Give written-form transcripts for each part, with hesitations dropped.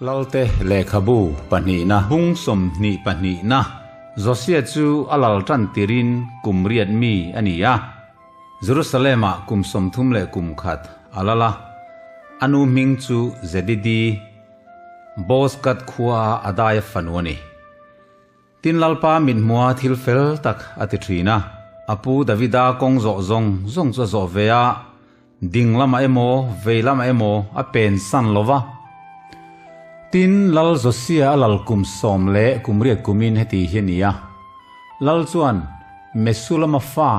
Lalte lehkhabu pahnihna. Bung 22na Josia chu a lal tan tirin kum riat mi a ni a. Jerusalem-ah kum 31 a lal a. A nu hming chu Zedidi, Bozkat khua Adaia fanu a ni. Tin Lalpa mithmua thil fel tak a ti thin a. A pu Davida kawng zawh zawng zawng chu a zawh ve a, ding lamah emaw vei lamah emaw a pen san lo va. Tin Lal Josia a lal kum sawm leh kum riat kumin heti hi a ni a, Lal chuan Mesulama fa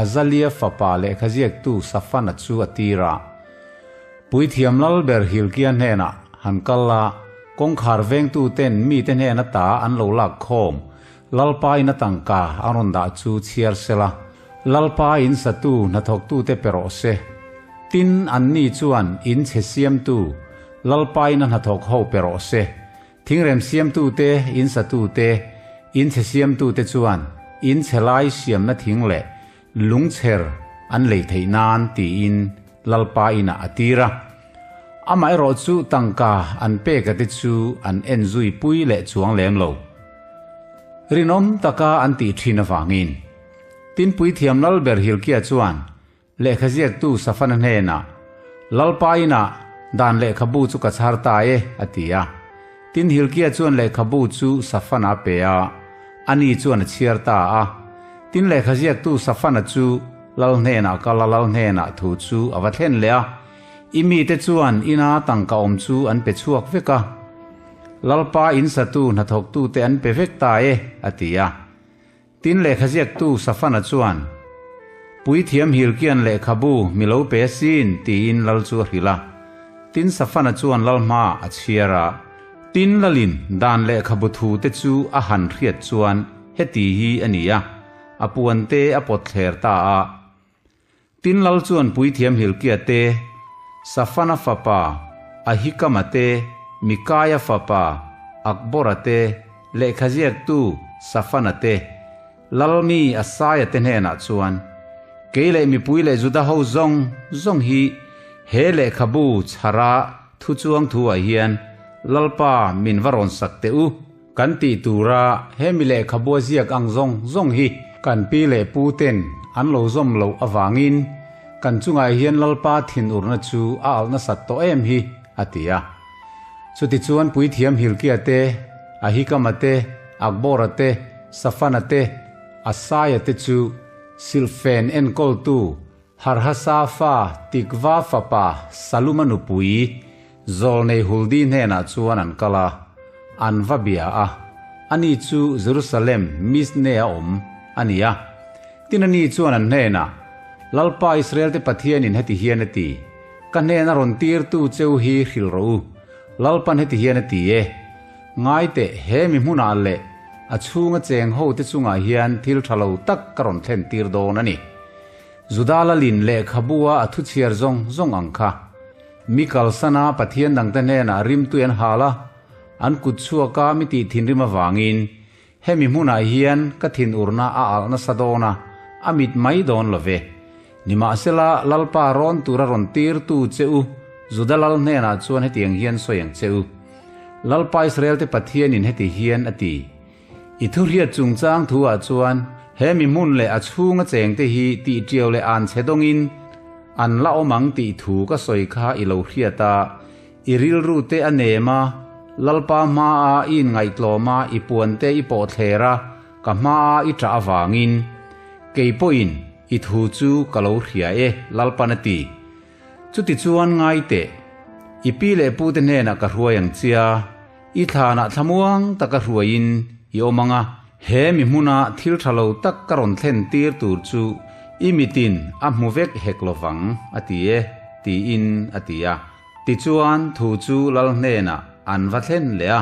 Azalia fapa lehkha ziaktu Safana chu a tir a. Puithiam Lalber Hilkia hnenah han kal a, kawngkhar vengtuten mite hnen ata an lo lak khawm, Lalpa in a tangka a rawn dah chu chhiar sela, Lalpa in satu hnathawktute pe rawh se. Tin, anni chuan in chhe siamtu, Lalpa in a hnathawk ho pe rawh se. Thingrem siamtute, in satute, in chhe siamtute chuan in chhe lai siamna thing leh Lungchher an lei theih nan tiin Lalpa inah a tir a. Amaherawh chu tangka an pek a te chu an en zui pui leh chuang lem lo. Rinawm taka an tih thin avangin. Tin Puithiam Lalber Hilkia chuan lehkha ziaktu Safana hnenah, Lalpa inah dan lehkhabu chu ka chhar ta e, a ti a. Tin Hilkia chuan lehkhabu chu Safana a pe a, ani chuan a chhiar ta a. Tin lehkha ziaktu Safana chu lal hnenah kal a, lal hnenah thu chu a va thlen leh a. I mite chuan ina tangka awm chu an pe chhuak vek a. Lalpa in satu hnathawktute an pe vek ta e, a ti a. Tin lehkha ziaktu Safana chuan, Puithiam Hilkian lehkhabu mi lo pe asin, tiin lal chu a hrilh a. Tin Safana chuan lal hma a chhiar a. Tin lalin dan lehkhabu thute chu a han hriat chuan heti hi a ni a, a puante a pawt thler ta a. Tin lal chuan Puithiam Hilkia te, Safana fapa Ahikama te, Mikaia fapa Akbora te, lehkhaziaktu Safana te, lal mi Asaia te hnenah chuan, Kei leh mipui leh Juda ho zawng zawng hi he lehkhabu chhara thu chuang thuah hian Lalpa min va rawn sak teh u. Kan tih tura hemi lehkhabua ziak ang zawng zawng hi kan pi leh pu ten an lo zawm loh avangin kan chungah hian Lalpa thinurna chu a alh nasat tawh em hi, a ti a. Chutichuan Puithiam Hilkia te, Ahikama te, Akbora te, Safana te, Asaia te chu silhfen enkawltu Harhasa fa Tikva fapa Saluma nupui Zawlnei Huldi hnenah chuan an kal a, an va bia a, ani chu Jerusalem Misne-a awm a ni a. Tin ani chuan an hnenah, Lalpa Israel-te Pathianin heti hian a ti, Ka hnena rawn tirtu cheu hi hrilh rawh u, Lalpan heti hian a ti e, Ngai teh, he mi hmunah leh a chhunga cheng hote chungah hian thil tha lo tak ka rawn thlen tir dawn a ni. Juda lalin lehkhabua a thuchhiar zawng zawng ang kha. Mi kalsana Pathian dangte hnenah rimtui an hal a, an kut chhuaka mi tih thinrim avangin hemi hmunah hian ka thinurna a alh nasa dawn a, a mit mai dawn lo ve. Nimahsela, Lalpa rawn tura rawn tirtu che u Juda lal hnenah chuan hetiang hian sawi ang che u, Lalpa Israelte Pathianin heti hian a ti, I thuhriat chungchang thuah chuan he mi hmun leh a chhunga chengte hi tihtiau leh an chhe dawngin an la awm ang tih thu ka sawi kha i lo hriat a, i rilru te a nem a, Lalpa hmaa i inngaihtlawm a, i puante i pawh thler a, ka hmaa i ṭah avangin kei pawhin i thu chu ka lo hria e, Lalpan a ti. Chutichuan ngai teh, i pi leh pute hnenah ka hruai ang chia, I thlanah thlamuang taka hruaiin i awm ang a, he mi hmuna thil tha lo tak ka rawn thlen tir tur chu i mitin a hmu vek hek lo vang, a ti e, tiin a ti a. Tichuan thu chu lal hnenah an va thlen leh a.